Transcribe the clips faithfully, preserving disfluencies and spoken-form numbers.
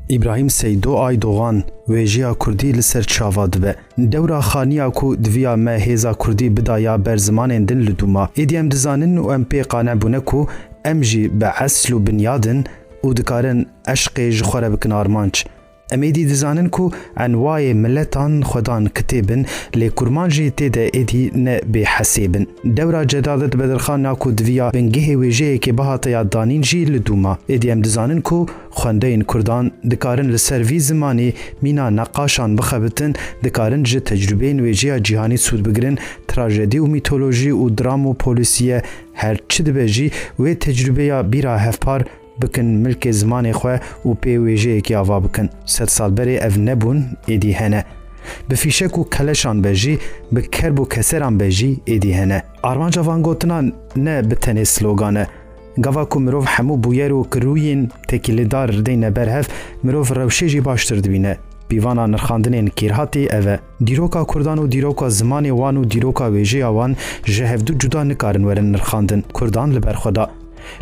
Îbrahîm Seydo Aydogan, wêjeya kurdî li ser çi ava dibe? Dewra xaniya ku diviya me hêza kurdî bidaya ber zimanên din li dûma. Êdî em dizanin û em pê qane bûne ku em jî bi esl û binyad in û dikarin eşqê ji xwe re bikin armanc. Em êdî dizanin ku enwayê miletan xwedan kitêb in, lê kurmanc jî tê de êdî ne bêhesêb in. Dewra Cedadet Bedirxan a ku diviya bingehê wêjeyekê bihate ya danîn jî li dûma. Êdî em dizanin ku xwendeyên kurdan dikarin li ser vî zimanî mîna neqaşan bixebitin, dikarin ji tecrûbeyên wêjeya cîhanî sûd bigirin, trajedî û mîtolojî û dram û polîsiye, her çi dibe jî wê tecrûbeya bîra hevpar bikin milkê zimanê xwe û pê wêjeyekê ava bikin. Sed sal berê ev nebûn, êdî hene. Bi fîşek û keleşan be jî, bi kerb û keseran be jî êdî hene. Armanca van gotinan ne bi tenê slogan e. Gava ku mirov hemû bûyer û kirûyên tekîlêdar deyne ber hev, mirov rewşê jî baştir dibîne. Pîvana nirxandinên kêrhatî ev e. Dîroka kurdan û dîroka zimanê wan û dîroka wêjeya wan ji hevdu cuda nikarin werin nirxandin. Kurdan li ber xwe da.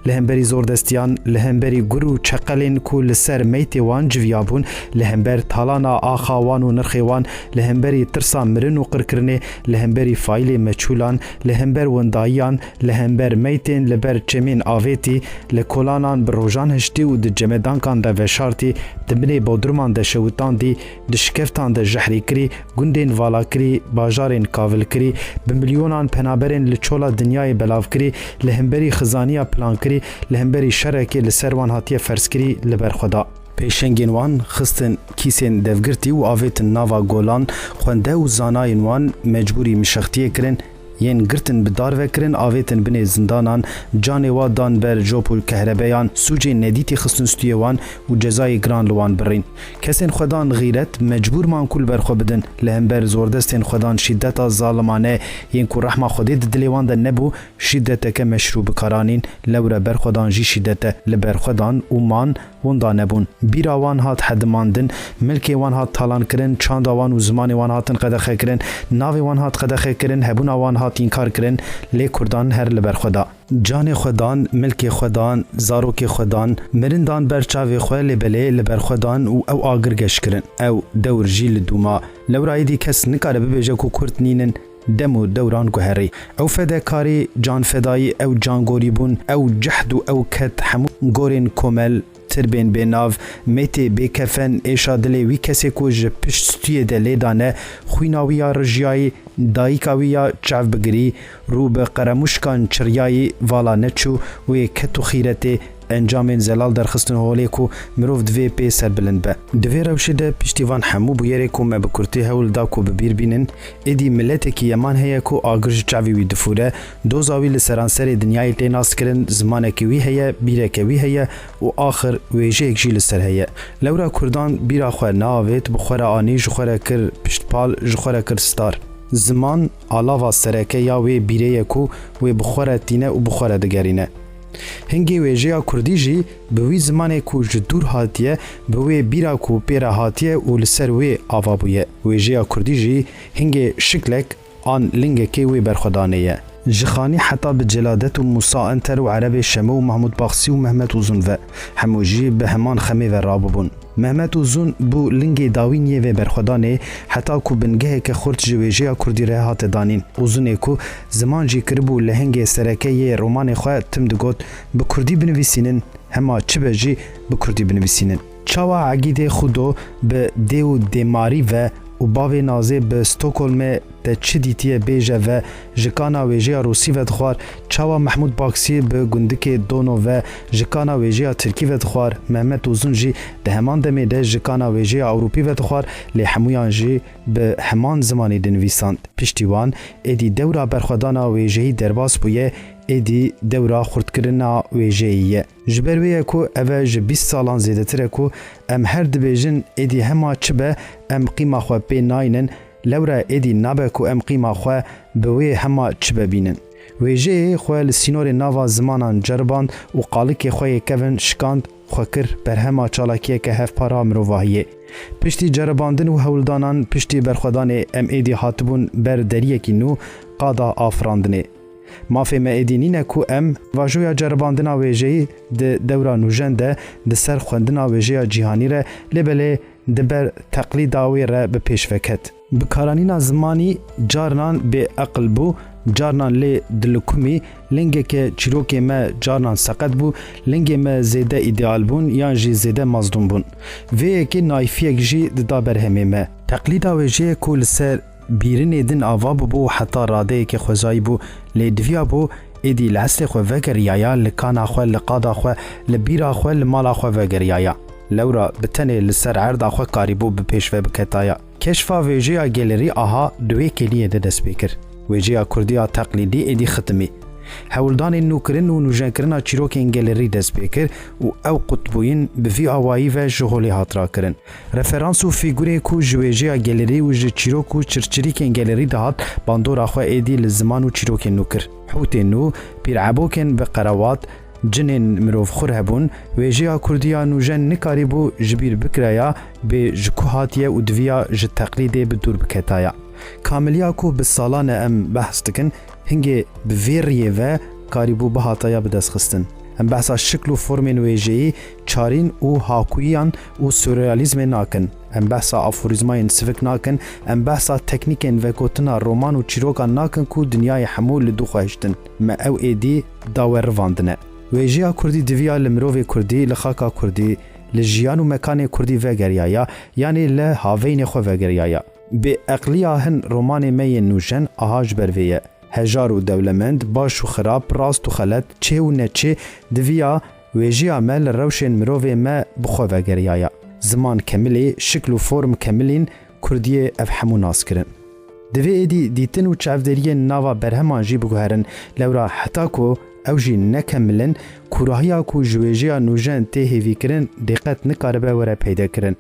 Li hemberî zordestiyan, li hemberî gur û çeqelên ku li ser meytê wan civiyabûn, li hember talana axa wan û nirxê wan, li hemberî tirsa mirin û qirkirinê, li hemberî faîlê meçhûlan, li hember windayiyan, li hember meytên li ber çemên avêtî, li kolanan bi rojan hiştî û di cemedankan de veşartî, di binê bodruman de şewitandî, di şikeftan de jehrî kirî, gundên valakirî, bajarên kavilkirî, bi milyonan penaberên li çola dinyayê belavkirî, li hemberî xizaniya plankirî, li hemberî şerekê li ser wan hatiye ferzkirî li ber xwe da. Pêşengên wan xistin kîsên devgirtî û avêtin nava golan, xwende û zanayên wan mecbûrî mişextiyê kirin, yên girtin bi dar ve kirin, avêtin binê zindanan, canê wa dan ber jop û kehrebeyan, sûcên nedîtî xistin stûyê wan û cezayê giran li wan birîn. Kesên xwedan xîret mecbûr man ku li ber xwe bidin. Li hember zordestên xwedan şîdeta zalimane yên ku rehma Xwedê di dilê wan de nebû, şîdeteke meşrû bi kar anîn. Lewre berxwedan jî şîdet e. Li berxwedan û man winda nebûn. Bîra wan hat hedimandin, milkê wan hat talankirin, çanda wan û zimanê wan hatin qedexekirin, navê wan hat qedexekirin, hebûna wan hat înkarkirin, lê kurdan her li ber xwe da. Canê xwe dan, milkê xwe dan, zarokê xwe dan, mirin dan ber çavê xwe, lê belê li ber xwe dan û ew agir geş kirin. Ew dewr jî li dûma. Lewra êdî kes nikare bibêje ku kurd nînin, dem û dewran guherî. Ew fedekarî, canfedayî, ew cangorîbûn, ew cehd û ew ked hemû gorên komel, tirbên bênav, mêtê bêkefen, êşa dilê wî kesê ku ji pişt stûyê de lê dane, xwîna wî ya rijiyayî, dayika wî ya çavbigirî, rû bi qeremûşkan çiriyayî, vala neçû, wê ket û xîretê, encamên zelal derxistin holê ku mirov divê pê serbilind be. Di vê rewşê de piştî van hemû bûyerê ku me bi kurtî hewl da ku bi bîr bînin, êdî miletekî yeman heye ku agir ji çavê wî difûre, doza wî li seranserê dinyayê tê naskirin, zimanekî wî heye, bîreke wî heye û axir wêjeyek jî li ser heye. Lewra kurdan bîra xwe neavêt, bi xwe re anî, ji xwe re kir piştpal, ji xwe re kir star. Ziman alava sereke ya wê bîrê ye ku wê bi xwe re tîne û bi xwe re digerîne. Hingê wêjeya kurdî jî bi wî zimanê ku ji dûr hatiye, bi wê bîra ku pê re hatiye û li ser wê ava bûye. Wêjeya kurdî jî hingê şiklek an lingekê wê berxwedanê ye. Ji Xanî heta bi Celadet û Mûsa Enter û Erebê Şemo û Mahmûd Baxsî û Mehmet Uzun ve, hemû jî bi heman xemê ve rabûbûn. Mehmet Uzun bû lingê dawîn yê vê berxwedanê, heta ku bingeheke xurt ji wêjeya kurdî re hate danîn. Uzunê ku ziman jî kiribû lehengê sereke yê romanê xwe, tim digot, bi kurdî binivîsînin, hema çi be jî bi kurdî binivîsînin. Çawa Egîdê Xudo bi dê û dêmarî ve û bavê Nazê bi Stockholmê te çi dîtiye bêje ve, ji kana wêjeya rûsî vedixwar, çawa Mehmûd Baksî bi gundikê Dono ve ji kana wêjeya tirkî vedixwar, Mehmet Uzun jî di heman demê de ji kana wêjeya ewropî vedixwar, lê hemûyan jî bi heman zimanî dinivîsand. Piştî wan, êdî dewra berxwedana wêjeyî derbas bûye, êdî dewra xurtkirina wêjeyî ye. Ji ber wê ye ku ev e ji bîst salan zêdetir e ku em her dibêjin, êdî hema çi be, em qîma xwe pê naynin, lewre êdî nabe ku em qîma xwe bi wê hema çi be bînin. Wêjeyê xwe li sînorê nava zimanan ceriband û qalikê xwe yê kevin şikand, xwe kir berhema çalakiyeke hevpar a mirovahiyê. Piştî ceribandin û hewldanan, piştî berxwedanê em êdî hatibûn ber deriyekî nû, qada afirandinê. Mafê me êdî nîne ku em vajoya ceribandina wêjeyî di dewra nûjen de di ser xwendina wêjeya cîhanî re, lê belê di ber teqlîda wê re bi pêş ve ket. Bikaranîna zimanî carinan bêeqil bû, carinan lê dilikumî, lingeke çîrokê me carinan seqet bû, lingê me zêde îdeal bûn yan jî zêde mazlûm bûn. Vê yekê naîfiyek jî dida berhemê me. Teqlîda wêjeyê ku li ser bîrinê din ava bûbû û heta radeyekê xwezayî bû, lê diviya bû êdî li eslê xwe vegeriyaya, li kana xwe, li qada xwe, li bîra xwe, li mala xwe vegeriyaya. Lewra bi tenê li ser erda xwe karîbû bi pêş ve biketaya. Keşfa wêjeya gelerî aha di wê kêliyê de dest pê kir. Wêjeya kurdî ya teqlîdî êdî xitimî. Hewldanên nûkirin û nûjenkirina çîrokên gelerî dest pê kir û ew qutbûyîn bi vî awayî ve ji holê hat rakirin. Referans û fîgurên ku ji wêjeya gelerî û ji çîrok û çirçirîkên gelerî dihat bandora xwe êdî li ziman û çîrokên nû kir. Hûtên nû, pîrebokên bi qerawat, cinên mirovxwir hebûn, wêjeya kurdî ya nûjen nikarîbû ji bîr bikiraya bê ji ku hatiye û diviya ji teqlîdê bi dûr biketaya. Kamiliya ku bi salan e em behs dikin, hingê bi vê riyê ve karîbû bihataya bidestxistin. Em behsa şikl û formên wêjeyî, çarîn û hakuyiyan û surrealîzmê nakin. Em behsa aforîzmayên sivik nakin, em behsa teknîkên vegotina roman û çîrokan nakin ku dinyayê hemû li dû xwe hiştin. Me ew êdî da we rivandine. Wêjeya kurdî diviya li mirovê kurdî, li xaka kurdî, li jiyan û mekanê kurdî vegeriyaya, yanî li haveynê xwe vegeriyaya. Bêeqliya hin romanê me yên nûjen aha ji ber vê ye. Hejar û dewlemend, baş û xirab, rast û xelet, çê û neçê, diviya wêjeya me li rewşên mirovê me bi xwe vegeriyaya. Ziman kemilî, şikl û form kemilîn, kurdiyê ev hemû nas kirin. Divê êdî dîtin û çavdêriyên nava berheman jî biguherin, lewra heta ku ew jî nekemil in, kûrahiya ku ji wêjeya nûjen tê hêvîkirin dê qet nikaribe were peyde kirin.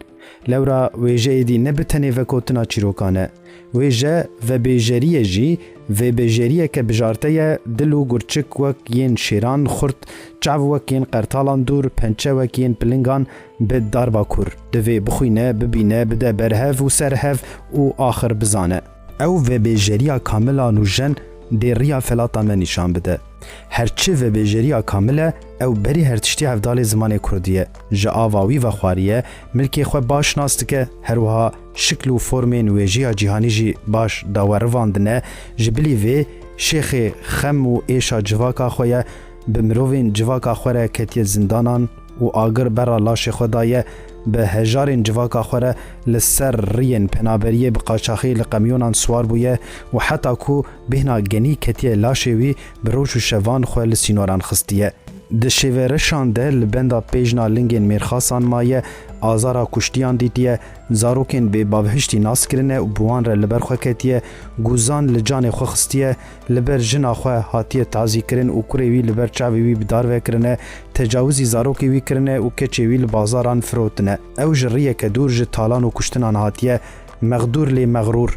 Lewra wêje êdî ne bi tenê vegotina çîrokan e. Wêje vebêjerî ye jî, vêbêjeriyeke bijarte ye, dil û gurçik wek yên şêran xurt, çav wek yên qertalan dûr, pençe wek yên pilingan bi darba kûr. Divê bixwîne, bibîne, bide berhev û ser hev û axir bizane. Ew vebêjeriya kamil a nûjen dê riya felata me nîşan bide. Her çi vebêjeriya kamil e, ew berî her tiştî hevdalê zimanê kurdî ye. Ji ava wî vexwariye, milkê xwe baş nas dike, her wiha şikl û formên wêjeya cîhanî jî baş dawerivandine. Ji bilî vê, şêxê xem û êşa civaka xwe ye, bi mirovên civaka xwe re ketiye zindanan û agir bera laşê xwe daye, bi hejarên civaka xwe re li ser riyên penaberiyê bi qaçaxî li qemyonan siwar bûye û heta ku bêhna genî ketiye laşê wî, bi roj û şevan xwe li sînoran xistiye. Di şêverişan de li benda pêjna lingên mêrxasan maye, azara kuştiyan dîtiye, zarokên bêbavhiştî nas kirine û bi wan re li ber xwe ketiye, gûzan li canê xwe xistiye, li ber jina xwe hatiye tazîkirin û kurê wî li ber çavê wî bi dar ve kirine, tecawizî zarokê wî kirine û keçê wî li bazaran firotine. Ew ji riyeke dûr ji talan û kuştinan hatiye, mexdûr lê mexrûr.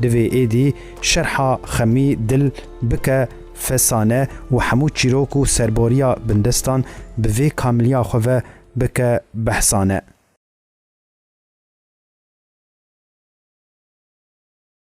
Divê êdî şerha xemî dil bike fesane û hemû çîrok û serboriya bindestan bi vê kamiliya xwe ve bike behsane.